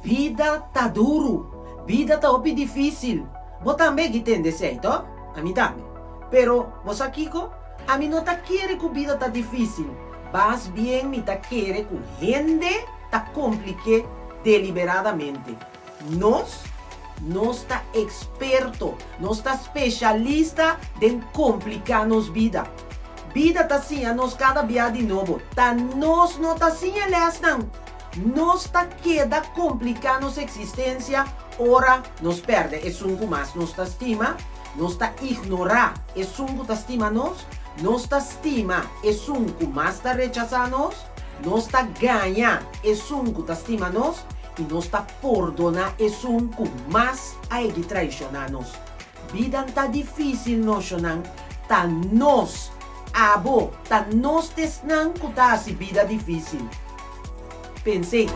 Bida ta duru, bida ta hopi difísil. Bo tambe ki tende esei, to? Ami tambe. Pero, bo sa kiko? Ami no ta kere ku bida ta difísil. Mas bien mi ta kere ku hende ta komplik'é deliberadamente. Nos, nos ta eksperto, nos ta speshalista den kompliká nos bida. Bida ta siña nos kada bia di nobo. Ta nos no ta siña lèsnan. Nos ta keda kompliká nos eksistensia ora nos pèrdè esun ku mas nos ta stima, nos ta ignorá esun ku ta stima nos, nos ta stima esun ku mas ta rechasá nos, nos ta gaña esun ku ta stima nos i nos ta pordoná esun ku mas a egi traishoná nos. Bidan ta difísil noshonan, ta nos, abo, ta nos t'esnan ku ta hasi bida difísil. Pens'é.